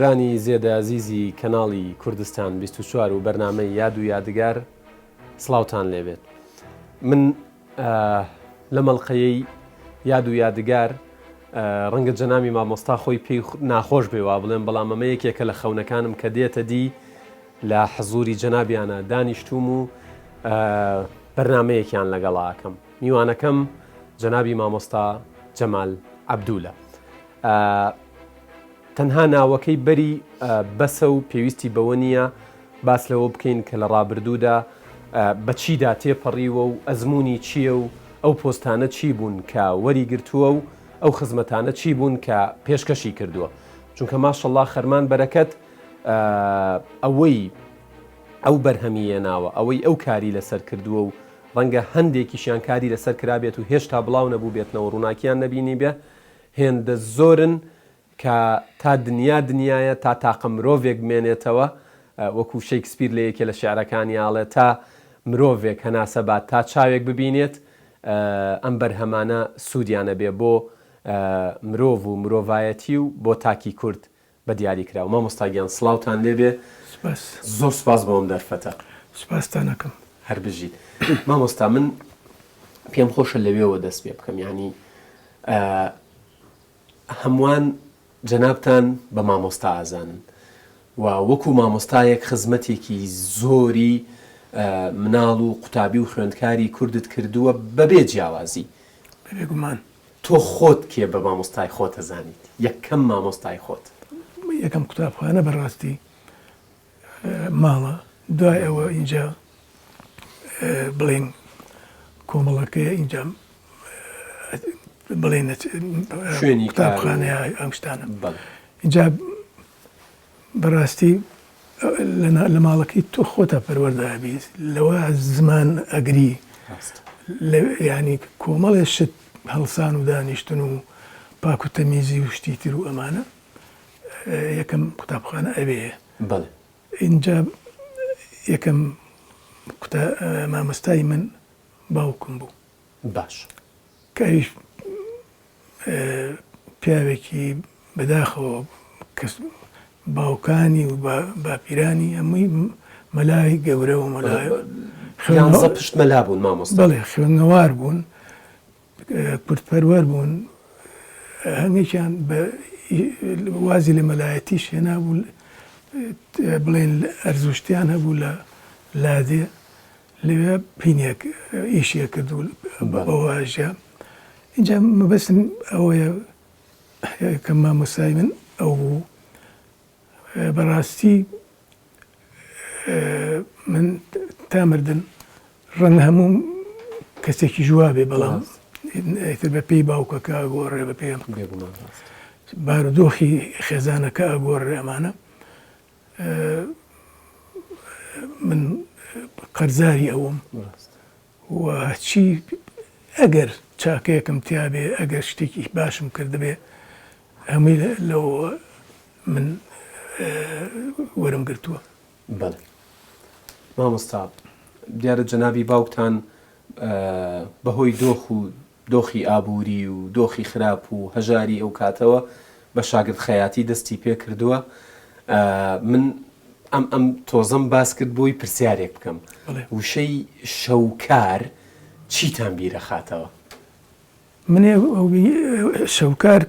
بینەرانی زێدە ئازیزی کەناڵی کوردستان 24 و بەرنامەی یاد و یادگار سڵاوتان لێبێت من لە مەڵقەیەی یاد و یادگار ڕەنگە جەنابی مامۆستا خۆی پێی ناخۆش بێ وا بڵێم بەڵام ئەمە یەکێکە لە خەونەکانم کە دێتە دی لە حزوری جەنابیانە دانیشتوم و بەرنمەیەکیان لەگەڵا ئەکەم میوانەکەم جەنابی مامۆستا جەمال عەبدولە تەنها ناوەکەی بەری بەسە و پێویستی بەوە نییە باس لەوە بکەین کە لە ڕابردوودا بە چیدا تێپەڕیوە و ئەزموونی چییە و ئەو پۆستانە چی بوون کە وەری گرتووە و ئەو خزمەتانە چی بوون کە پێشکەشی کردووە چونکە ماشەڵڵا خەرمان بەرەکەت ئەوەی ئەو بەرهەمی هێناوە ئەوەی ئەو کاری لەسەر کردووە و ڕەنگە هەندێکیشیان کاری لەسەر کرابێت و هێشتا بڵاو نەبووبێتنەوە ڕووناکیان نەبینیبێ هێندە زۆرن کە تا دنیا دنیایە تا تاقە مرۆڤێک بمێنێتەوە وەکو شەیکسپیر لە یەکێ لە شیعرەکانیا ئەڵێ تا مرۆڤێک هەناسە بات تا چاوێک ببینێت ئەم بەرهەمانە سوودیان ئەبێ بۆ مرۆڤ و مرۆڤایەتی و بۆ تاکی کورد بە دیاری کراو. مامۆستا گیان سڵاوتان لێ بێ. سوپاس. زۆر سوپاس بۆ ئەم دەرفەتە. سوپاستان ئەکەم. هەر بژیت. مامۆستا من پێم خۆشە لەوێوە دەست پێ بکەم یانی هەمووان جەنابتان بە مامۆستا ئەزانن و وەکو مامۆستایەک خزمەتێکی زۆری مناڵ و قوتابی و خوێندکاری کوردت کردووە بەبێ جیاوازی. بەبێ گومان. تۆ خۆت کێ بە مامۆستای خۆت ئەزانیت؟ یەکەم مامۆستای خۆت؟ یەکەم قوتابخانە بەڕاستی ماڵە دوای ئەوە ئینجا بڵێن کۆمەڵەکەیە ئینجا بڵێن شوێنی قوتابخانەیە ئەم شتانە ئینجا بەڕاستی لە ماڵەکەی تۆ خۆتە پەروەردە ئەبی لەوە زمان ئەگری ینی کۆمەڵێ شت هەڵسان و دانیشتن و پاک و تەمیزی و شتی تر و ئەمانە یەکەم قوتابخانە ئەوێیە. بەڵێ. ئینجا یەکەم قوتا مامۆستای من باوکم بوو. باش. کە ئەویش پیاوێکی بەداخەوە کەس باوکانی و باپیرانی هەمووی مەلای گەورە و مەلای یانزە پشت مەلا بوون مامۆستا. بەڵێ خوێندنەوار بوون. کوردپەروەر بوون، هەندێکیان بە وازی لە مەلایەتیش هێنابوو، بڵێن ئەرزوشتیان هەبوو لە لادێ لەوێ پینێک ئیشێ کرد و بەوە ئەژیا. ئینجا مەبەستم ئەوەیە کە مامۆستای من ئەو بوو. بەڕاستی من تا مردن ڕەنگە هەموو کەسێکیش وابێ بەڵام ئیتر بە پێی باوکەکە ئەگۆڕێ بە پێی بارودۆخی خێزانەکە ئەگۆڕێ ئەمانە من قەرزاری ئەوم و هەچی ئەگەر چاکەیەکم تیابێ ئەگەر شتێکی باشم کردبێ هەمووی لەوە من وەرم گرتووە. بەڵێ مامۆستا دیارە جەنابی باوکتان بەهۆی دۆخ و دۆخی ئابووری و دۆخی خراپ و هەژاری ئەو کاتەوە بە شاگرد خەیاتی دەستی پێ کردووە من ئەم ئەم تۆزەم باس کرد بۆی پرسیارێک بکەم وشەی شەوکار چیتان بیرەخاتەوە؟ منێ شەوکار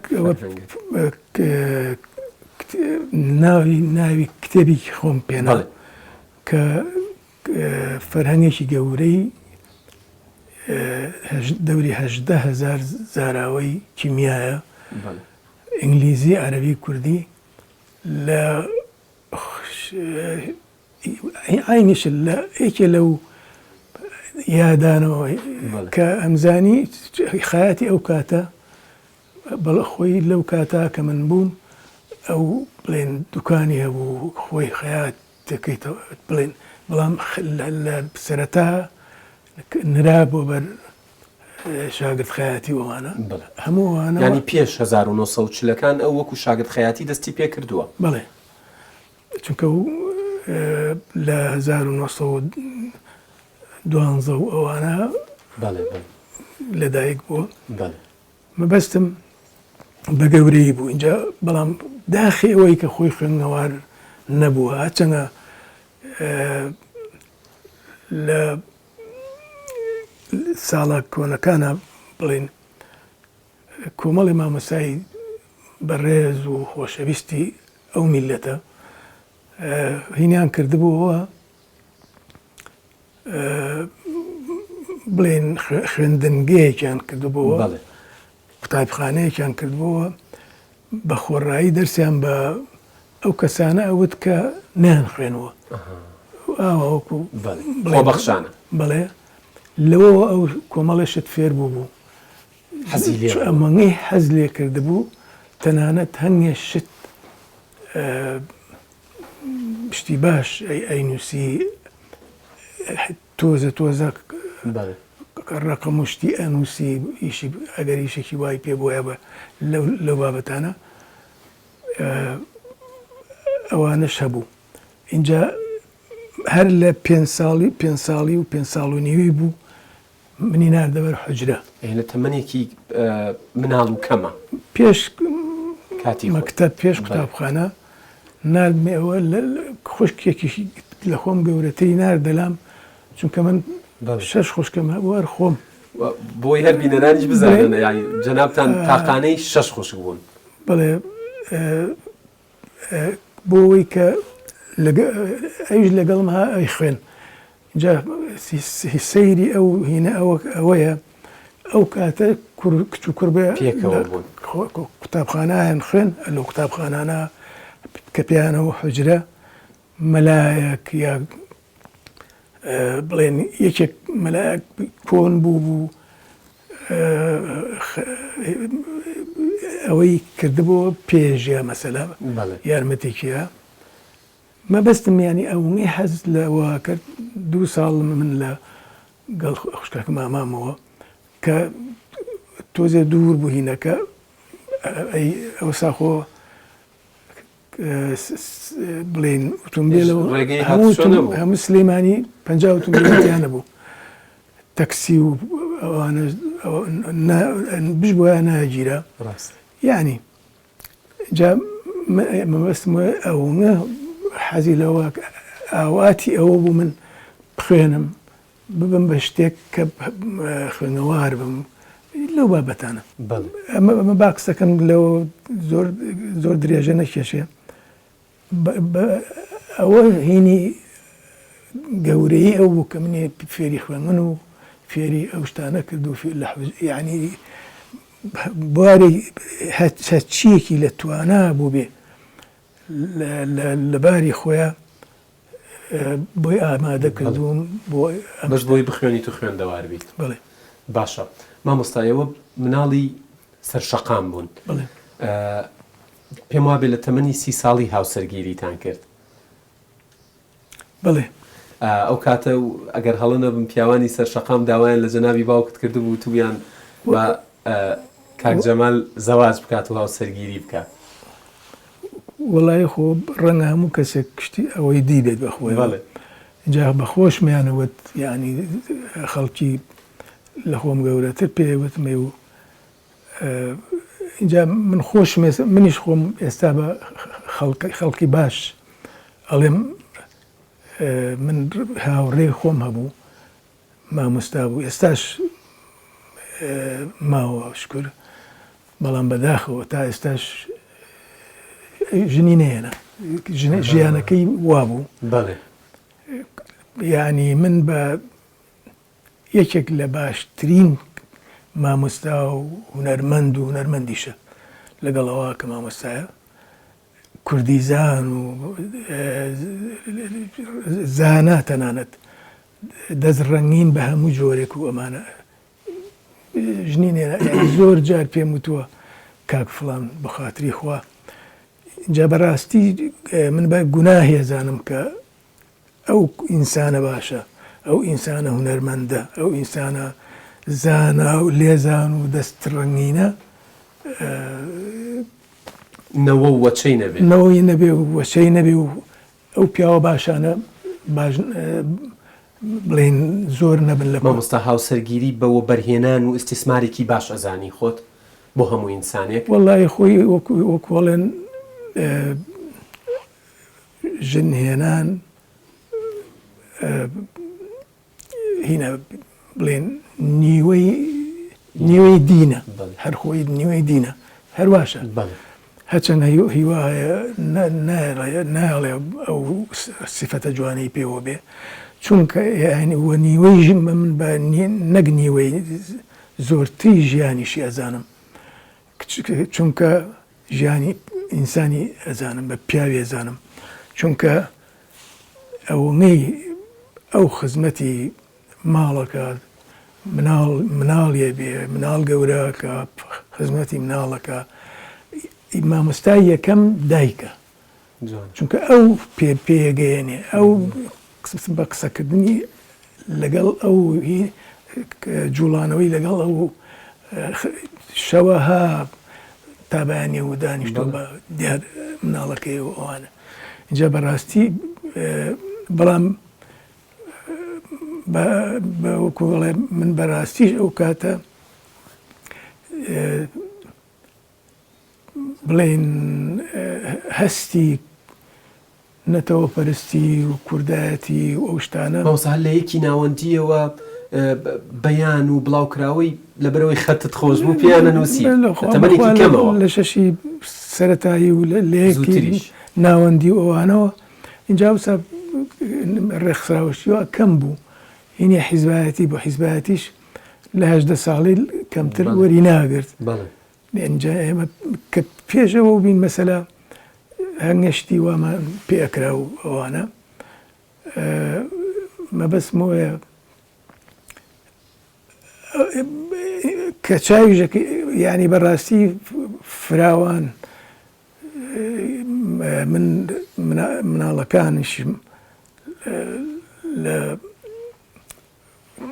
ناوی ناوی کتێبێکی خۆم پێنا کە فەرهەنگێکی گەورەی دەوری 18 هزار زاراوەی کیمیایە ئینگلیزی عەربی کوردی لە عەینیش لە یەکێ لەو یادانەوە کە ئەمزانی خەیاتی ئەو کاتە بەڵێ خۆی لەو کاتە کە من بووم ئەو بڵێن دوکانی هەبوو خۆی خەیات دەکەیتەوە بڵێن بەڵام لە سەرەتا نرا بۆ بەر شاگرد خەیاتی ئەوانە هەموو ئەوانە ینی پێش 1940ەکان ئەو وەکو شاگرد خەیاتی دەستی پێ کردووە بەڵێ چونکە لە 1912 و ئەوانە لەدایک بووە مەبەستم بە گەورەی بوو اینجا بەڵام داخی ئەوەی کە خۆی خوێندنەوار نەبووە هەرچەنە لە ساڵە کۆنەکانە بڵین کۆمەڵی مامۆستای بەڕێز و خۆشەویستی ئەو میللەتە هینیان کردبووەوە بڵێن خوێندنگەیەکیان کردبووەوە قوتابخانەیەکیان کردبووەوە بە خۆڕایی دەرسیان بە ئەو کەسانە ئەوت کە نیان خوێنەوە ئاوا وەکو خۆبەخشانە بەڵێ لەوەوە ئەو کۆمەڵێ شت فێر بوو بوو حەزی لێ بوو. ئەمەی حەز لێ کردبوو تەنانەت هەنگێ شت شتی باش ئەینوسی تۆزە تۆزە ڕقم و شتی ئەنووسی ئیشی ئەگەر ئیشێکی وای پێ بۆیە بە لەو بابەتانە ئەوانەش هەبوو اینجا هەر لە پێ ساڵی پێ ساڵی و پێ ساڵ و نیوی بوو منی ناردە بەر حوجرە. ئەی لە تەمەنێکی مناڵ و کەمە. پێش کاتی مەکتەب پێش قوتابخانە ناردمی ئەوە خوشکێکیشی لە خۆم گەورەتری ناردە لام چونکە من شەش خوشکم هەبوو هەر خۆم. بۆی هەر بینەرانیش بزانن یانی جەنابتان تاقانەی شەش خوشک بوون. بەڵێ بۆ ئەوەی کە ئەویش لەگەڵم ها ئەی خوێن جا سەیری ئەو هینە ئەوە ئەوەیە ئەو کاتە کچ و کوڕ بێ پێکەوە بوون قوتابخانایان خوێن لەو قوتابخانانە کە پێیانەوە حجرە مەلایەک یا بڵێن یەکێک مەلایەک کۆن بوو بوو ئەوەی کردبوو پێژیا مەسەلە یارمەتێکیە مەبەستم یانی ئەونەی حەز لەوە کرد دوو ساڵ من لە گەڵ خوشکەکەم مامەوە کە تۆزێ دوور بوو هینەکە ئەی ئەوسا خۆ بڵێن ئۆتۆمبیل هەموو سلێمانی پ ئۆتۆمبیلیان نەبوو تەکسی و ئەوانە بش بۆیان ناگیرا یعنی جا مەبەستم ئەوە حەزی لەوە ئاواتی ئەوە بوو من بخوێنم ببم بە شتێک کە خوێنەوار بم لەو بابەتانە ئەمە با قسەکەم لەوە زۆر زۆر درێژە نەکێشێ ئەوە هینی گەورەی ئەو بوو کە منی فێری خوێندن و فێری ئەو شتانە کرد و لە یعنی بواری هەرچیەکی لە توانا بوو بێ لە باری خۆیان بۆی ئامادە کردووم بۆ بەس بۆی بخوێنیت و خوێندەوار بیت. بەڵێ. باشە مامۆستا ئێوە مناڵی سەر شەقام بوون. بەڵێ. پێم وابێ لە تەمەنی سی ساڵی هاوسەرگیریتان کرد. بەڵێ. ئەو کاتە ئەگەر هەڵە نەبم پیاوانی سەر شەقام داوایان لە جەنابی باوکت کردبوو وتبوویان با کاک جەمال زەواج بکات و هاوسەرگیری بکات. وەڵایی خۆ ڕەنگە هەموو کەسێک شتی ئەوەی دیبێت بە خۆیەوە. بەڵێ. جا بە خۆشمیان وت یانی خەڵکی لە خۆم گەورەتر پێ وتم و ئینجا من خۆشم منیش خۆم ئێستا بە خەڵکی باش ئەڵێم من هاوڕێی خۆم هەبوو مامۆستا بوو ئێستاش ماوە شکر بەڵام بەداخەوە تا ئێستاش ژنی نەیەنا ژیانەکەی وابوو بەڵێ یعنی من بە یەکێک لە باشترین مامۆستا و هونەرمەند و هونەرمەندیشە لەگەڵ ئەوە کە مامۆستایە کوردیزان و زانا تەنانەت دەست ڕەنگین بە هەموو جۆرێک و ئەمانە ژنی نێرە زۆر جار پێم وتووە کاک فڵان بە خاتری خوا جا بەڕاستی من بە گوناهێ زانم کە ئەو ئینسانە باشە، ئەو ئینسانە هونەرمەندە، ئەو ئینسانە زانا و لێزان و دەست ڕەنگینە نەوە و وەچەی نەبێ. نەوەی نەبێ و وەچەی نەبێ و ئەو پیاوە باشانە باش بڵێن زۆر نەبن لە مامۆستا هاوسەرگیری بە وەبەرهێنان و ئیستیسمارێکی باش ئەزانی خۆت بۆ هەموو ئینسانێک؟ وەڵایی خۆی وەکو وەکو ئەڵێن. ژن هێنان هینە بڵێن نیوەی نیوەی دینە هەر خۆی نیوەی دینە هەر واشە هەچەند هیوا هەیە نایڵێ ئەو سیفەتە جوانەی پێوە بێ چونکە یعنی وە نیوەی ژن بە من بە نەک نیوەی زۆرتری ژیانیشی ئەزانم چونکە ژیانی ئینسانی ئەزانم بە پیاوی ئەزانم چونکە ئەوەی ئەو خزمەتی ماڵەکە مناڵ مناڵیە بێ مناڵ گەورەکە خزمەتی مناڵەکە مامۆستای یەکەم دایکە چونکە ئەو پێ پێگەیەنێ ئەو بە قسەکردنی لەگەڵ ئەو جوڵانەوەی لەگەڵ ئەو شەوەها تا بەیانی و دانیشتوە بە دیار مناڵەکەی و ئەوانە اینجا بەڕاستی بەڵام وەکو بڵێ من بەڕاستیش ئەو کاتە بڵێین هەستی نەتەوە پەرستی و کوردایەتی و ئەو شتانە. مامۆستا هەر لە یەکی ناوەندییەوە بەیان و بڵاوکراوەی لەبەرئەوەی خەتت خۆش بوو پێیان ئەنووسی لە تەمەنێکی کەمەوە. لە شەشی سەرەتایی و لە یەکی ناوەندی و ئەوانەوە ئینجا ئەوسا ڕێکخراوەشی وا کەم بوو هینی حیزبایەتی بوو حیزبایەتیش لە 18 ساڵی کەمتر وەری ناگرت. ئینجا ئێمە کە پێشەوە بین مەسەلا هەنگە شتی وامان پێ ئەکرا و ئەوانە مەبەستم ئەوەیە کە چاویژەکە ینی بەڕاستی فراوان من مناڵەکانیشم لە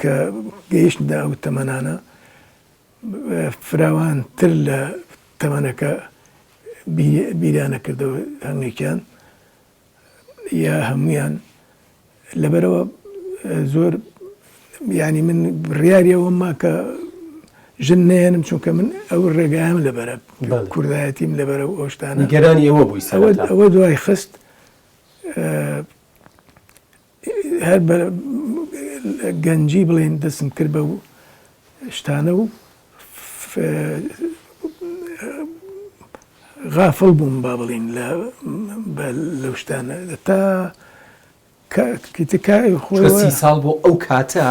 کە گەیشتە ئەو تەمەنانە فراوانتر لە تەمەنەکە بیریان نەکردەوە هەندێکیان یا هەمویان لەبەرەوە زۆر ینی من بڕیاری ئەوە ما کە ژن نێنم چونکە من ئەو ڕێگایەم لەبەرە کوردایەتیم لەبەرە و ئەوشتانە گەرانی ئەوە بووی ئەوە دوای خست هەر بە گەنجی بڵێن دەستم کرد بەو شتانە و غافڵ بووم با بڵین لەو شتانە تا خۆی ساڵ بۆ ئەو کاتە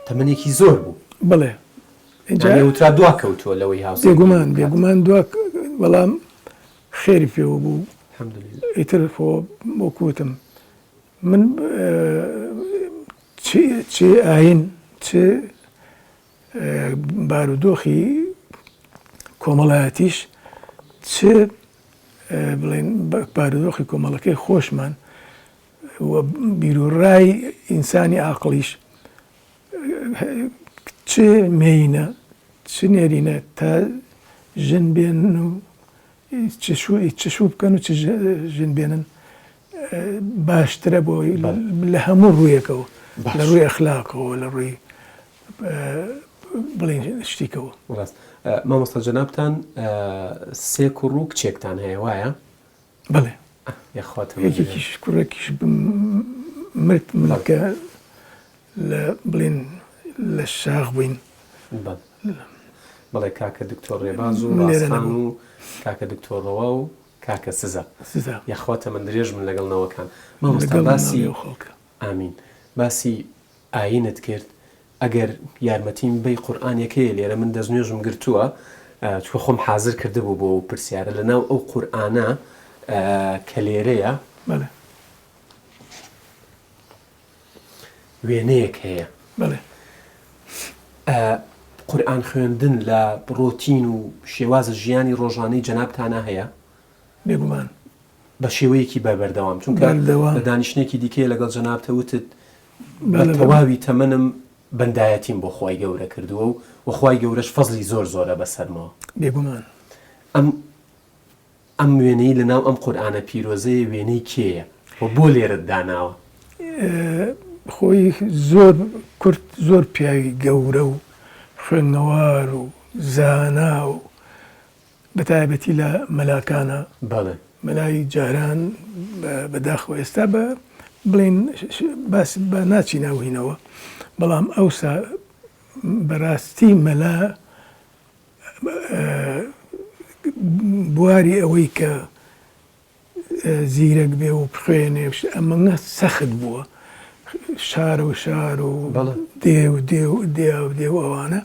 تەمەنێکی زۆر بوو بڵێ وترا دوا کەوتووە لەوەی هاوسەرگیری بێگومان بێگومان دوا بەڵام خێری پێوە بوو ئیتر خۆ وەکو وتم من چ ئاین چ بارودۆخی کۆمەڵایەتیش چ بڵێن بارودۆخی کۆمەڵەکەی خۆشمان و بیرۆڕای ئینسانی ئاقڵیش چ مێینە چ نێرینە تا ژن بێن و چ شوو بکەن و چ ژن بێنن باشترە بۆ لە هەموو ڕوویەکەوە لە ڕووی ئەخلاقەوە لە ڕووی بڵێن شتیکەوە. ڕاست مامۆستا جەنابتان سێ کوڕ و کچێکتان هەیە وایە؟ بەڵێ یاخوا تەمەن یەکێکیش کوڕێکیش مرد من کە لە بڵێن لە شاخ بووین. بەڵێ کاکە دکتۆر ڕێباز و ڕاستخان و کاکە دکتۆر ڕەوا و کاکە سزا سزا یاخوا تەمەن درێژ بن لەگەڵ نەوەکان مامۆستا باسی ئامین باسی ئاینت کرد ئەگەر یارمەتیم بەی قورئانێک هەیە لێرە من دەستنوێژم گرتووە چونکە خۆم حازر کردبوو بۆ ئەو پرسیارە لەناو ئەو قورئانە کە لێرەیە بەڵێ وێنەیەک هەیە بەڵێ قورئان خوێندن لە ڕۆتین و شێوازە ژیانی ڕۆژانەی جەنابتانە هەیە؟ بێگومان. بە شێوەیەکی بەبەردەوام چونکە لە دانیشتنێکی دیکەیە لەگەڵ جەنابتە وتت بە تەواوی تەمەنم بەندایەتیم بۆ خوای گەورە کردووە و وە خوای گەورەش فەزڵی زۆر زۆرە بەسەرمەوە. بێگومان. ئەم ئەم وێنەی لە ناو ئەم قورئانە پیرۆزەیە وێنەی کێیە و بۆ لێرەت داناوە؟ خۆی زۆر کورد زۆر پیاوی گەورە و خوێندنەوار و زانا و بەتایبەتی لە مەلاکانە بەڵێ. مەلای جاران بەداخەوە ئێستا بە بڵێن باس بە ناچی ناوهینەوە بەڵام ئەوسا بەڕاستی مەلا بواری ئەوەی کە زیرەک بێ و بخوێنێ و ئەمەنە سەخت بووە شار و شار و دێ و دێ و دێ و دێ و ئەوانە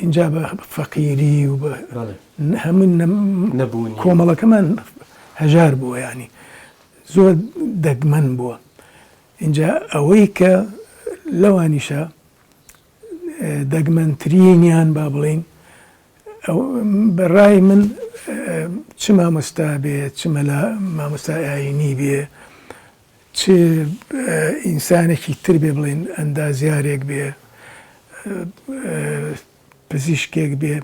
ئینجا بە فەقیری و بە هەموو نەبوونی کۆمەڵەکەمان هەژار بووە ینی زۆر دەگمەن بووە اینجا ئەوەی کە لەوانیشە دەگمەنترینیان با بڵین بە ڕای من چ مامۆستا بێ چ مەلا مامۆستای ئایینی بێ چ ئینسانێکی تر بێ بڵێن ئەندازیارێک بێ پزیشکێک بێ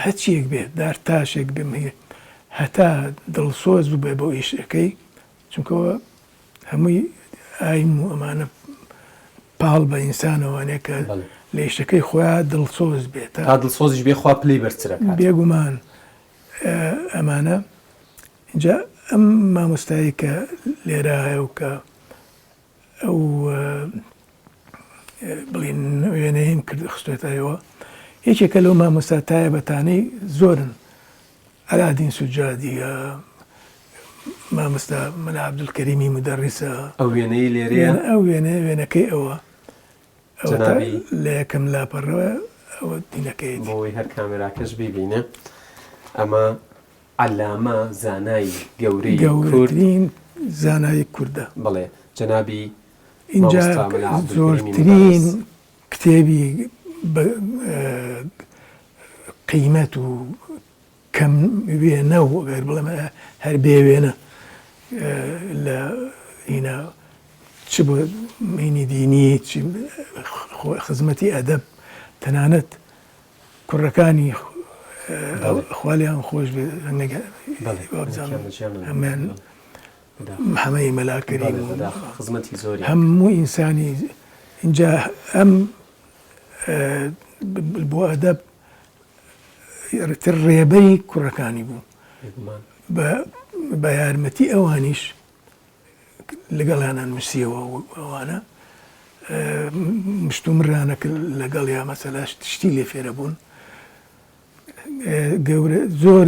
هەچیەک بێ دارتاشێک بێ هەتا دڵسۆز بێ بۆ ئیشەکەی چونکەوە هەمووی ئایم و ئەمانە پاڵ بە ئینسانەوانێ کە لە ئیشەکەی خۆیان دڵسۆز بێت تا دڵسۆزیش بێ خوا پلەی بەرزترەکات بێگومان ئەمانە ئینجا ئەم مامۆستایەی کە لێرە هەیە و کە ئەو بڵین وێنەیەم کرد خستێتەوە یەکێکە لەو مامۆستا تایبەتانەی زۆرن عەلادین سوجادیە مامۆستا مەلا عەبدولکەریمی مودەڕیسە ئەو وێنەی لێرەیە ئەو وێنەیە وێنەکەی ئەوە جەنابی لە یەکەم لاپەڕەوە ئەوە دینەکەیەتی بۆی هەر کامێراکەش بیبینێ ئەمە عەلامە زانای گەورەی کورد. گەورەترین زانای کوردە. بەڵێ جەنابی ئینجا مامۆستا مەلا عەبدولکەریمی زۆرترین مودەڕیس. کتێبی بە قیمەت و کەم وێنە و گەر بڵێم هەر بێ وێنە لە هینا چ بۆ هینی دینی چ خزمەتی ئەدەب تەنانەت کوڕەکانی خوا لێیان خۆش بێ هەمان حەمەی مەلا کەریم خزمەتی زۆری هەموو ئینسانی اینجا ئەم بۆ ئەدەب تر ڕێبەری کوڕەکانی بوو بە یارمەتی ئەوانیش لەگەڵیانا نووسیەوە و ئەوانە مشتومڕیانە کرد لەگەڵیا مەسەلا شتی لێ فێرە بوون گەورە زۆر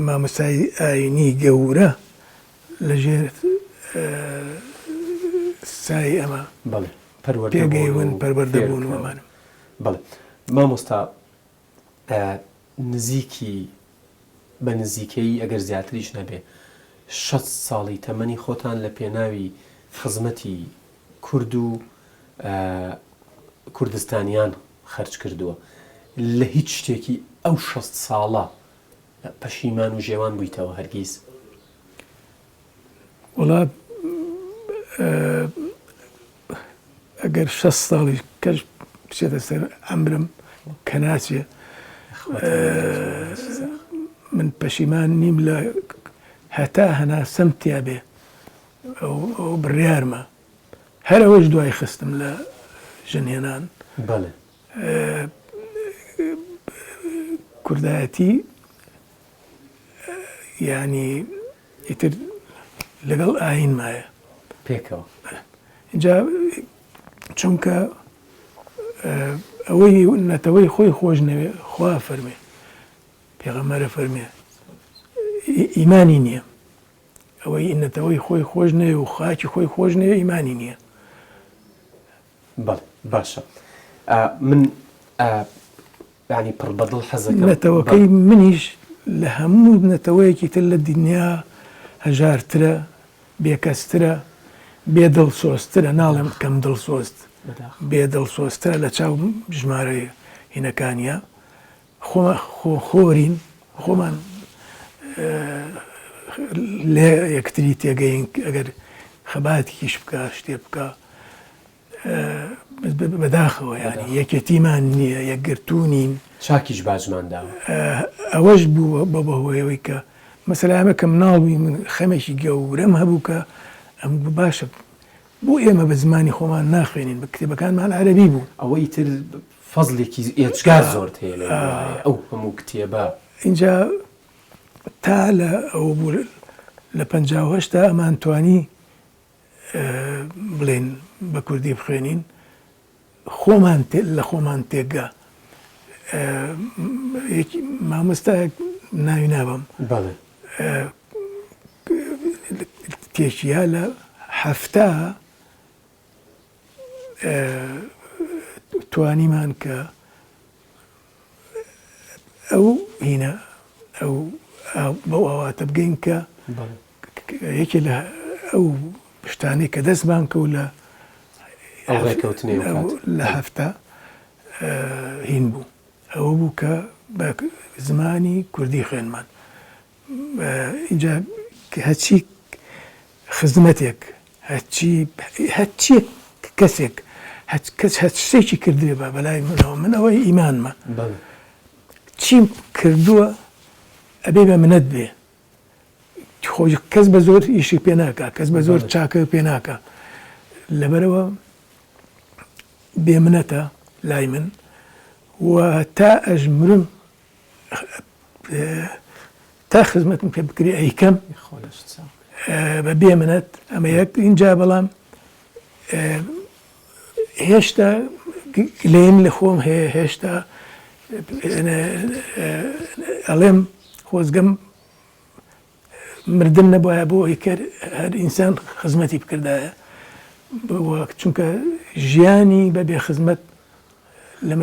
مامۆستای ئاینی گەورە لەژێر سای ئەمە بەڵێ پەروەردە پێگەیون پەروەردە بوون و ئەمانە بەڵێ مامۆستا نزیکی بە نزیکەیی ئەگەر زیاتریش نەبێ 60 ساڵی تەمەنی خۆتان لە پێناوی خزمەتی کورد و کوردستانیان خەرج کردووە لە هیچ شتێکی ئەو 60 ساڵە پەشیمان و ژێوان بوویتەوە هەرگیز؟ وەڵا ئەگەر 60 ساڵی کەش بچێتە سەر ئەمرم کە ناچێ من پەشیمان نیم لە هەتا هەناسەم تیاابێ ئەو بڕیارمە هەر ئەوەش دوای خستم لە ژنهێنان بەڵێ کوردایەتی یعنی ئیتر لەگەڵ ئاین مایە پێکەوە اینجا چونکە ئەوەی نەتەوەی خۆی خۆش نەوێ خوا فەرمێ پێغەمبەرە فەرمێ ئیمانی نییە ئەوەی نەتەوەی خۆی خۆش نەوێ و خاکی خۆی خۆش نەوێ ئیمانی نییە بەڵێ باشە من یانی پڕ بەدڵ حەزەکەم نەتەوەکەی منیش لە هەموو نەتەوەیەکی تر لە دنیا هەژارترە، بێکەسترە، بێ دڵسۆزترە، ناڵێم کەم دڵسۆز، بێ دڵسۆزترە لە چاو ژمارەی هینەکانیا، خۆ خۆرین، خۆمان لە یەکتری تێگەین ئەگەر خەباتێکیش بکا شتێ بکا. بەداخەوە یانی یەکێتیمان نییە یەکگرتوو نین. چاکیش باجمان داوە. ئەوەش بوو بە بەهۆیەوەی کە مەسەلەن ئێمە کە مناڵ بووین من خەمێکی گەورەم هەبوو کە ئەم باشە بۆ ئێمە بە زمانی خۆمان ناخوێنین بە کتێبەکانمان عەرەبی بوو. ئەوە ئیتر فەزلێکی ئێجگار زۆرت هەیە لەو بوارەیە ئەو هەموو کتێبە. ئینجا. تا لە ئەوە بوو لە 58 تا ئەمان توانی بڵێن بە کوردی بخوێنین خۆمان لە خۆمان تێگا مامۆستایەک ناوی نابم تێکیا لە هەفتا توانیمان کە ئەو هینە ئەو بەو ئاواتە بگەین کە یەکێ لە ئەو شتانەی کە دەستمان کەوت لە لە هەفتە هین بوو ئەوە بوو کە بە زمانی کوردی خوێنمان ئینجا هەرچی خزمەتێک هەرچی هەرچی کەسێک هەچ کەس هەچ شتێکی کردبێ بە بەلای منەوە من ئەوەی ئیمانمە چیم کردووە ئەبێ بە منەت بێ خۆ کەس بە زۆر ئیشی پێ ناکا کەس بە زۆر چاکە پێ ناکا لەبەرەوە بێ منەتە لای من و تا ئەژمرم تا خزمەتم پێ بکرێ ئەیکەم بە بێ منەت ئەمە یەک اینجا بەڵام هێشتا گلەیم لە خۆم هەیە هێشتا ئەڵێم خۆزگەم مردن نەبایە بۆ ئەوەی کە هەر ئینسان خزمەتی بکردایە چونکە ژیانی بە بێ خزمەت لە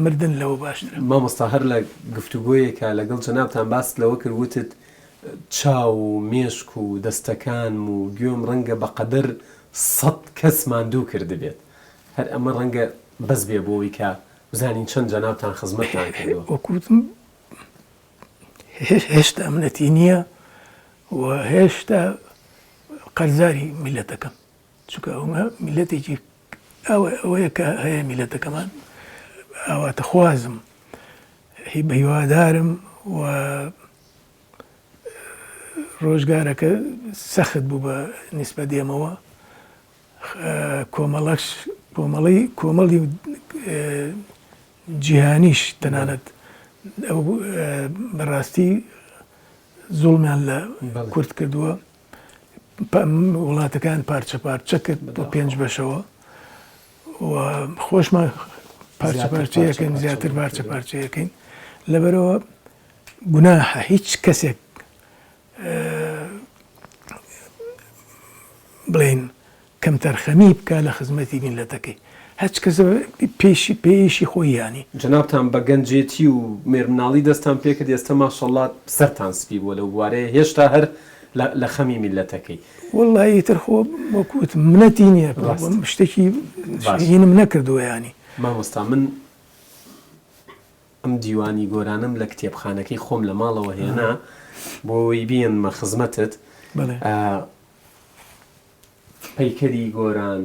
مردن لەوە باشترە. مامۆستا هەر لە گفتوگۆیەکا لەگەڵ جەنابتان باست لەوە کرد وتت چاو و مێشک و دەستەکانم و گوێم ڕەنگە بەقەدەر سەت کەس ماندوو کردبێت هەر ئەمە ڕەنگە بەس بێ بۆ ئەوەی کە بزانین چەند جەنابتان خزمەتتان کردووە. وەکو وتم هێشتا منەتی نییە و هێشتا قەرزاری میللەتەکەم چونکە ئەومە میللەتێکی ئەوەیە کە هەیە میللەتەکەمان ئاواتەخوازم هیوادارم و ڕۆژگارەکە سەخت بوو بە نیسبەت ئێمەوە کۆمەڵەش کۆمەڵی کۆمەڵی جیهانیش تەنانەت ئەو بەڕاستی زوڵمیان لە کورد کردووە وڵاتەکان پارچە پارچە کرد بۆ پێنج بەشەوە و خۆشمان پارچە پارچەیەکەین زیاتر پارچە پارچەیەکەین لەبەرەوە گوناحە هیچ کەسێک بڵێین کەمتەرخەمی بکا لە خزمەتی میللەتەکەی هەچ کەس پێشی پێیشی خۆی یانی. جەنابتان بە گەنجێتی و مێرمناڵی دەستتان پێکرد ئێستا ماشەڵا سەرتان سپی بووە لەو بوارەیە هێشتا هەر لە خەمی میللەتەکەی. وەڵا ئیتر خۆ وەکو وتم منەتی نییە شتێکی هینم نەکردووە یانی. مامۆستا من ئەم دیوانی گۆرانەم لە کتێبخانەکەی خۆم لە ماڵەوە هێنا بۆ ئەوەی بیێنمە خزمەتت. پەیکەری گۆران،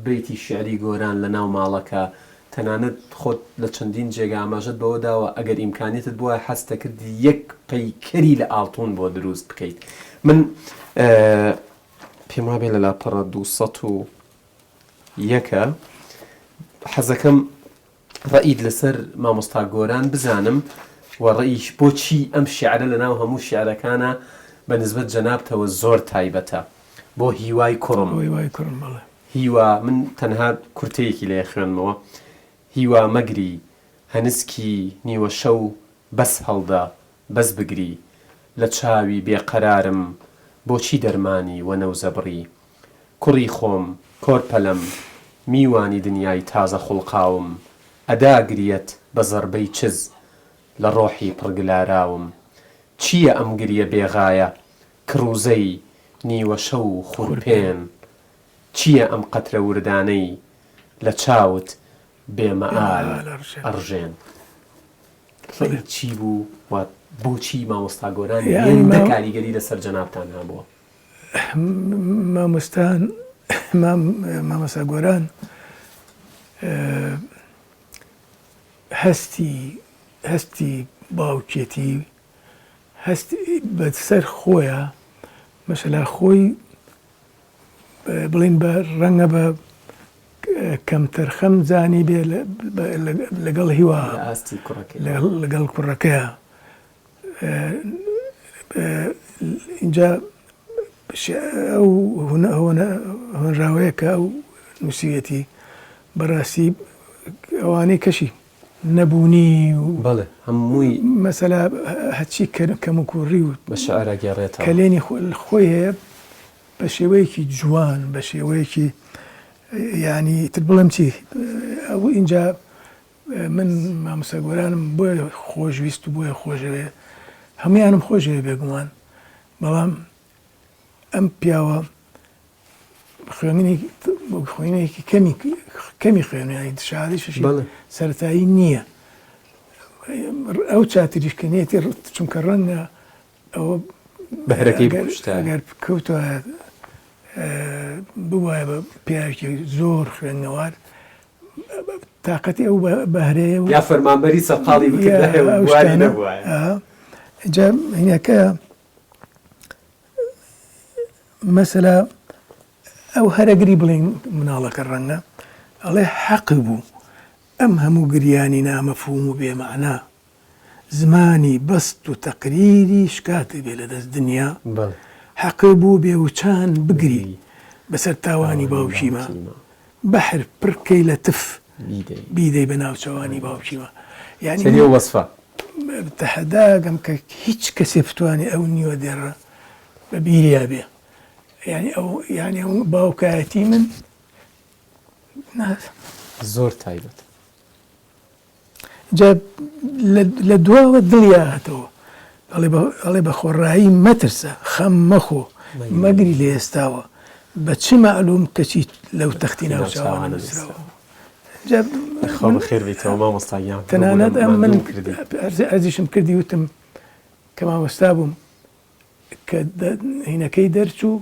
بەیتی شیعری گۆران لە ناو ماڵەکە، تەنانەت خۆت لە چەندین جێگا ئاماژەت بەوە داوە ئەگەر ئیمکانیەتت بوایە حەزت دەکرد یەک پەیکەری لە ئاڵتون بۆ دروست بکەیت. من پێم وابێ لە لاپەڕە 201 ە حەزەکەم ڕەئیت لەسەر مامۆستا گۆران بزانم و ڕەئیش بۆچی ئەم شیعرە لەناو هەموو شیعرەکانا بە نسبەت جەنابتەوە زۆر تایبەتە بۆ هیوای کوڕم. بۆ هیوای کوڕم بەڵێ. هیوا من تەنها کورتەیەکی لێ خوێنمەوە هیوا مەگری هەنسکی نیوە شەو بەس هەڵدە بەس بگری لە چاوی بێ قەرارم بۆچی دەرمانی وەنەوزە بڕی کوڕی خۆم، کۆرپەلەم، میوانی دنیای تازە خوڵقاوم، ئەدا گریەت بە زەربەی چز لە ڕۆحی پڕ گلاراوم. چییە ئەم گریە بێ غایە، کڕوزەی نیوەشەو و خورپێن؟ چییە ئەم قەترە وردانەی لە چاوت بێ مەئال ئەڕژێن؟ ڕێی چی بوو و بۆچی مامۆستا گۆران هێندە کاریگەری لەسەر جەنابتان هەبووە؟ مامۆستان مامۆستا گۆران هەستی هەستی باوکێتی هەست بەسەر خۆیە مەسەلا خۆی بڵین بە ڕەنگە بە کەمتەرخەم زانی بێ لەگەڵ هیوا لەگەڵ کوڕەکەیە. ئینجا ئەو هۆنراوەیە کە ئەو نووسیویەتی بەڕاستی ئەوانەی کەشی نەبوونی و بەڵێ هەمووی مەسەلا هەرچی کەموکوڕی و بە شعر ئەگێڕێتەوە. کەلێنی خۆی هەیە بە شێوەیەکی جوان بە شێوەیەکی یانی ئیتر بڵێم چی ئەو ئینجا من مامۆستا گۆرانم بۆیە خۆشویست و بۆیە خۆشەوێ هەمویانم خۆشەوێ بێگومان بەڵام ئەم پیاوە خوێنێکی خوێنێکی کەمی کەمی خوێنیانی شادی شەشی سەرەتایی نییە ئەو چاتریش کە نیەتی چونکە ڕەنگە ئەوە بەهرەکەی بکوشتایە. ئەگەر کەوتایە ببوایە بە پیاوێکی زۆر خوێندنەوار تاقەتی ئەو بەهرەیە یا فەرمانبەری سەرقاڵی بکردایە و بواری نەبوایە. جا هینەکە مەسەلا ئەو هەرەگری بڵێن مناڵەکە ڕەنگە ئەڵێ حەق بوو ئەم هەموو گریانی نامەفهوم و بێمەعنا زمانی بەست و تەقریری شکات بێ لە دەست دنیا حەقێ بوو بێ وچان بگری بەسەر تاوانی باوکیما بەحر پڕ کەی لە تف بیدەی بە ناوچەوانی باوکیما یانی سەری ئەو وەسفە. تەحەداگەم کە هیچ کەسێ بتوانێ ئەو نیوە دێڕە بە بیریا بێ یانی ئەو یانی ئەو باوکایەتی من نا زۆر تایبەت. جا لە دواوە دڵی ئاهاتەوە ئەڵێ بە خۆڕایی مەترسە، خەم مەخۆ، مەگری لە ئێستاوە، بە چ مەعلووم کەچی لەو تەختی ناوچاوانە نووسراوە. جا خوا بەخێر بیتەوە مامۆستا گیان. تەنانەت ئەم من عەرزیشم کردی وتم کە مامۆستا بووم کە هینەکەی دەرچوو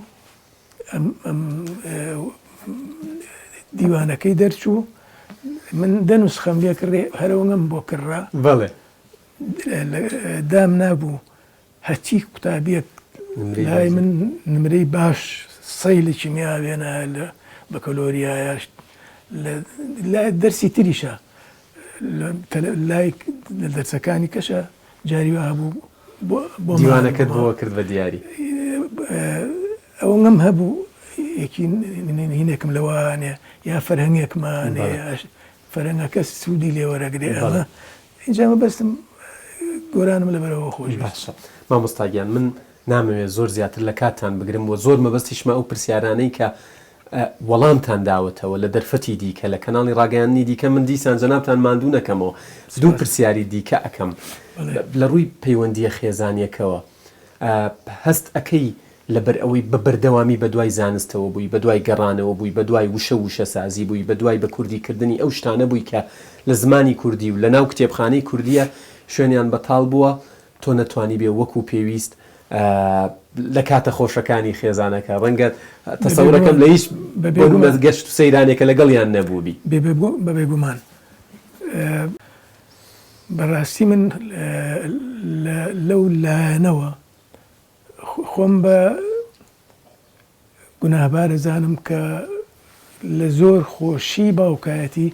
دیوانەکەی دەرچوو من دە نوسخەم لێ کڕێ هەرەوەم بۆ کڕا بەڵێ دام نابوو هەرچی قوتابیەک لای من نمرەی باش سەی لە کیمیا وێنایە لە بەکەلۆریایە لە دەرسی تریشە لای لە دەرسەکانی کەشە جاری وا هەبوو بۆ دیوانەکەت بۆ کرد بە دیاری ئەوەم هەبوو یەکی هینێکم لەوانێ یا فەرهەنگێکمانێ فەرهەنگەکە سوودی لێوەرەگرێ ئەمە اینجا مەبەستم گۆرانم لەبەرەوە خۆش باشە مامۆستا گیان من نامەوێت زۆر زیاتر لە کاتتان بگرم و زۆر مەبەستیشمە ئەو پرسیارانەی کە وەڵامتان داوەتەوە لە دەرفەتی دیکە لە کەناڵی ڕاگەیاندنی دیکە من دیسان جەنابتان ماندوو نەکەمەوە دوو پرسیاری دیکە ئەکەم لە ڕووی پەیوەندییە خێزانیەکەوە هەست ئەکەی لەبەر ئەوەی بە بەردەوامی بە دوای زانستەوە بووی بە دوای گەڕانەوە بووی بە دوای وشە و وشەسازی بووی بە دوای بە کوردی کردنی ئەو شتانە بووی کە لە زمانی کوردی و لە ناو کتێبخانەی کوردیە شوێنیان بەتاڵ بووە تۆ نەتوانیبێ وەکو پێویست لە کاتە خۆشەکانی خێزانەکە ڕەنگە تەسەورەکەم لە هیچ گەشت و سەیرانێکە لەگەڵیان نەبووبی. بە بێگومان بەڕاستی من لەو لایەنەوە خۆم بە گوناهبار ئەزانم کە لە زۆر خۆشی باوکایەتی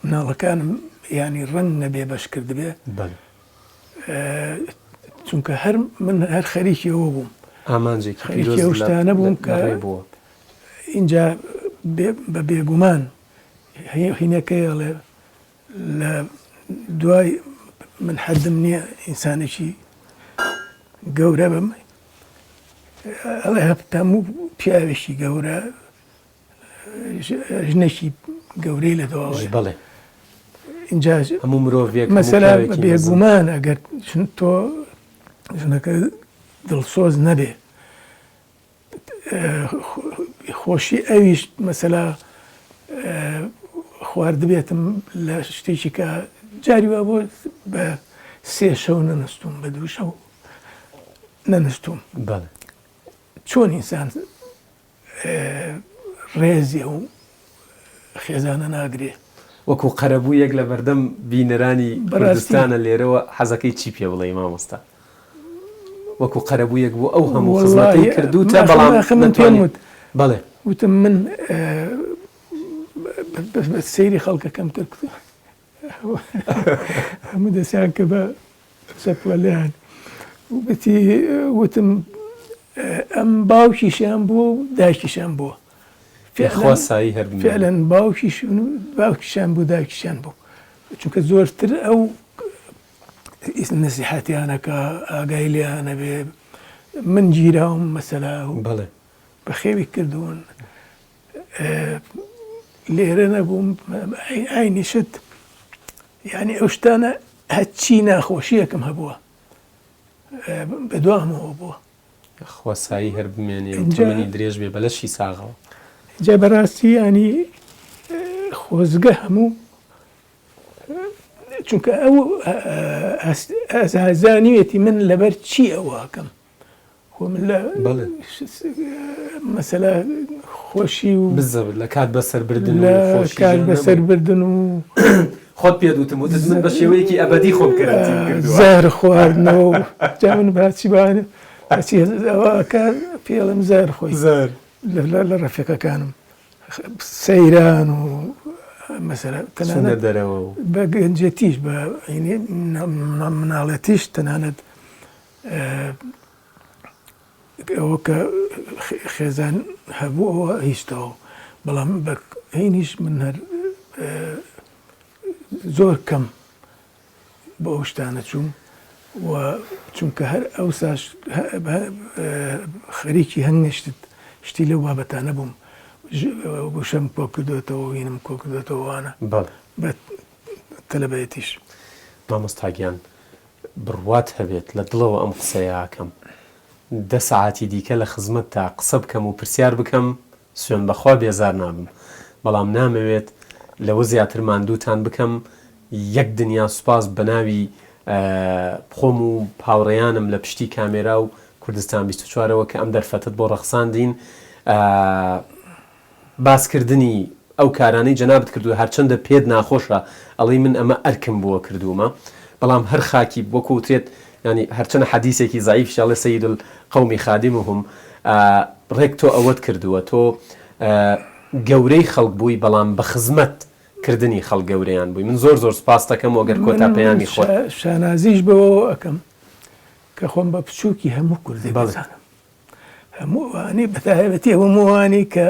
مناڵەکانم یانی ڕەنگ نەبێ بەش کردبێ چونکە هەر من هەر خەریکی ئەوە بووم ئامانجێکی خەریکی ئەو شتانە بووم کە اینجا بە بێگومان هینەکەی ئەڵێ لە دوای من حەدم نییە ئینسانێکی گەورە بم ئەڵێ هەموو پیاوێکی گەورە ژنێکی گەورەی لە دواوەیە. بەڵێ. ئینجا هەموو مرۆڤێک هەموو مەسەلە پیاوێکی مەزن. بێگومان ئەگەر تۆ ژنەکە دڵسۆز نەبێ خۆشی ئەویش مەسەلا خواردبێتم لە شتێکی کە جاری وا بۆ بە سێ شەو نەنووستوم بە دوو شەو نەنووستوم بەڵێ. چۆن ئینسان ڕێزی ئەو خێزانە ناگرێ. وەکو قەرەبوویەک لە بەردەم بینەرانی کوردستانە لێرەوە حەزەکەی چی پێ بڵێی مامۆستا؟ وەکو قەرەبوویەک بۆ ئەو هەموو خزمەتەی کردووتە بەڵام نەتوانی بەڵێ وتم من سەیری خەڵکەکەم کرد هەموو دەستیان کرد بە. چەپڵە لێیان وتی وتم ئەم باوکیشیان بووە و دایکیشیان بووە. یاخوا سایی هەر بمێنێ. فعلا باوکیشون و باوکیشیان بوو دایکیشیان بوو چونکە زۆرتر ئەو نەسیحەتیانە کە ئاگای لێیانە بێ من گیراوم مەسەلا و بەڵێ. بەخێوی کردوون لێرە نەبووم ئاینی شت یعنی ئەو شتانە هەرچی ناخۆشیەکم هەبووە بەدوامەوە بووە. خوا سایی هەر بمێنێ و تەمەنی درێژ بێ بە لەشی ساغەوە. جا بەڕاستی ینی خۆزگە هەموو چونکە ئەو ئازانیوێتی من لەبەر چی ئەوەکەم خۆ من لە مەسەلا خۆشی و بزەبت لە کات بەسەربردن و خۆشی کات بەسەربردن و خۆت پێت وتم وتت من بە شێوەیەکی ئەبەدی خۆم کەرەنتین کردووە زەهر خواردنەوە و جا من باچی بانە هەرچی ئەوە پێڵم زەهر خۆی زەهر لە ڕەفیقەکانم سەیران و مەسەلە تەنانەت دەرەوە و بە گەنجێتیش بە مناڵێتیش تەنانەت ئەوە کە خێزان هەبوو ئەوە هیچ تەواو بەڵام بە هینیش من هەر زۆر کەم بۆ ئەو شتانە چووم و چونکە هەر ئەوساش خەریکی هەنگشتت شتی لەو بابەتانە بووم وشەم کۆ کردوێتەوە وینم کۆ کردوێتەوە وانە بە تەلەبەیەتیش. مامۆستا گیان بڕوات هەبێت لە دڵەوە ئەم قسەیە ئەکەم دە سەعاتی دیکە لە خزمەتتا قسە بکەم و پرسیار بکەم سوێند بەخوا بێزار نابم بەڵام نامەوێت لەوە زیاتر ماندووتان بکەم یەک دنیا سوپاس بەناوی خۆم و هاوڕێیانم لە پشتی کامێرا و کوردستان 24 ەوە کە ئەم دەرفەتەت بۆ ڕەخساندین. باسکردنی ئەو کارانەی جەنابت کردووە هەرچەندە پێت ناخۆشە ئەڵێی من ئەمە ئەرکم بووە کردوومە بەڵام هەر خاکی وەکو وترێت یانی هەرچەنە حەدیسێکی زەعیفیشە ئەڵێ سید القوم خادمهم ڕێک تۆ ئەوەت کردووە تۆ گەورەی خەڵک بووی بەڵام بە خزمەت کردنی خەڵک گەورەیان بووی من زۆر زۆر سوپاست دەکەم و گەر کۆتا پەیامی خۆت شانازیش بەوەوە ئەکەم کە خۆم بە بچووکی هەموو کوردێک بزانم. هەموو ئەوانەی بەتایبەتی هەموو ئەوانەی کە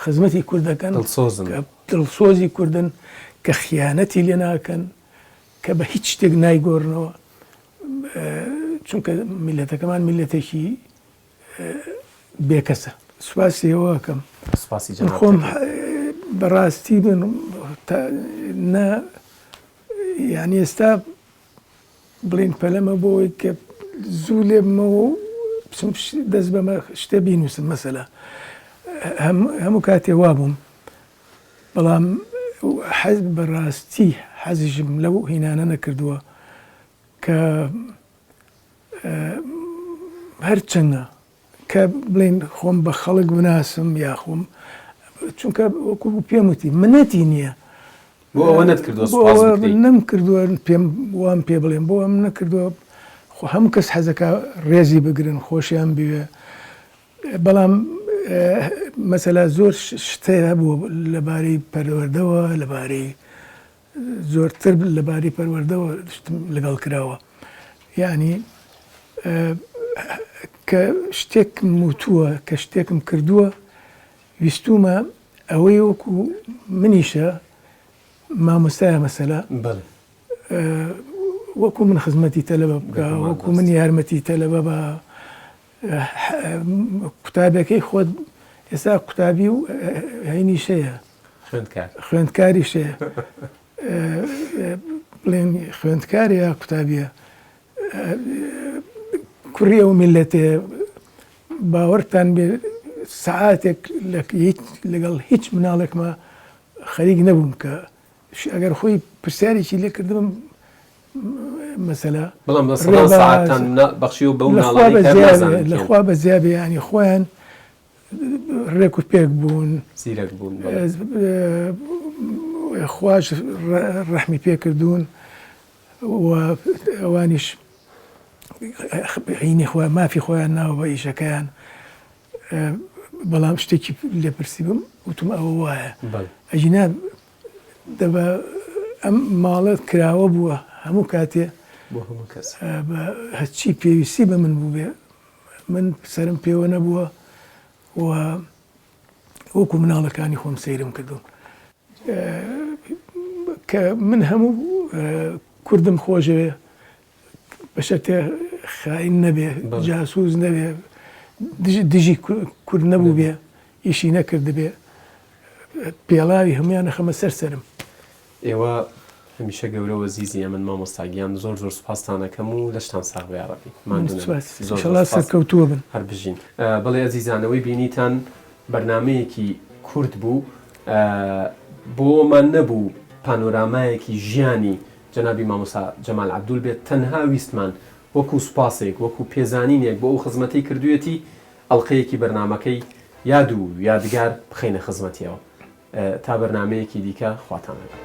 خزمەتی کورد دەکەن دڵسۆزن کە دڵسۆزی کوردن کە خیانەتی لێ ناکەن کە بە هیچ شتێک نایگۆڕنەوە چونکە میلەتەکەمان میلەتێکی بێکەسە سوپاسی ئێوە ئەکەم سوپاسی من خۆم جەنابت بەڕاستی من نە یعنی ئێستا بڵێین پەلەمە بۆ ئەوەی کە زوو لێ بمەوە و بچم دەست بەمە شتە بینووسم مەسەلە هەموو کاتێ وا بووم بەڵام حەز بەڕاستی حەزیشم لەو هینانە نەکردووە کە هەرچەندە کە بڵێن خۆم بە خەڵک بناسم یاخۆم چونکە وەکو پێم وتی منەتی نییە بۆ ئەوە نەتکردووە سوپاس بکرێی؟ نەم کردووە پێم وام پێ بڵێن بۆ ئەم نەکردووە خۆ هەموو کەس حەزەکا ڕێزی بگرن خۆشیان بوێ بەڵام مەسەلا زۆر شتێ هەبوو لەبارەی پەروەردەوە لەبارەی زۆرتر لەبارەی پەروەردەوە شتم لەگەڵ کراوە یعنی کە شتێکم وتووە کە شتێکم کردووە ویستومە ئەوەی وەکو منیشە مامۆستایە مەسەلە بەڵێ وەکو من خزمەتی تەلەبە بکە وەکو من یارمەتی تەلەبە بە قوتابەکەی خۆت ئێستا قوتابی و هەینیشەیە خوێندکار خوێندکاریشەیە بڵێن خوێندکار یا قوتابیە کوڕی ئەو میللەتێ باوەڕتان بێ سەعاتێک لەگەڵ هیچ مناڵێکما خەریک نەبووم کە ئەگەر خۆی پرسیارێکی لێ کردبم مەسەلە بەڵام بە سەدان سەعاتتان بەخشیوە بەو مناڵانەی کە نازانن کێن. لەخوا بەزیا بێ یانی خۆیان ڕێک و پێک بوون زیرەک بوون بەڵێ. خواش ڕەحمی پێ کردوون و ئەوانیش هینی خۆیان مافی خۆیان ناوە بە ئیشەکەیان بەڵام شتێکی لێپرسی بم وتم ئەوە وایە ئەگینا دەبە ئەم ماڵە کراوە بووە هەموو کاتێ. بۆ هەموو کەس. هەرچی پێویستی بە من بووبێ من سەرم پێوە نەبووە و وەکو مناڵەکانی خۆم سەیرم کردوون. کە من هەموو کوردم خۆشەوێ بە شەرتێ خائین نەبێ، جاسوس نەبێ، دژی کورد نەبووبێ، ئیشی نەکردبێ، پێڵاوی هەموویان ئەخەمە سەر سەرم. ئێوە هەمیشە گەورە و ئەزیزی ئێمەن مامۆستا گیان زۆر زۆر سوپاستان ئەکەم و لەشتان ساغ بێ یاڕەبی ماندوو نەبن زۆر زۆر سوپاس سەرکەوتووە بن. هەر بژین. بەڵێ ئەزیزان ئەوەی بینیتان بەرنامەیەکی کورت بوو بۆمان نەبوو پانۆرامایەکی ژیانی جەنابی مامۆستا جەمال عەبدول بێت تەنها ویستمان وەکو سوپاسێک وەکو پێزانینێک بۆ ئەو خزمەتەی کردوویەتی ئەڵقەیەکی بەرنامەکەی یاد و یادگار بخەینە خزمەتیەوە تا بەرنامەیەکی دیکە خواتان لەگەڵ.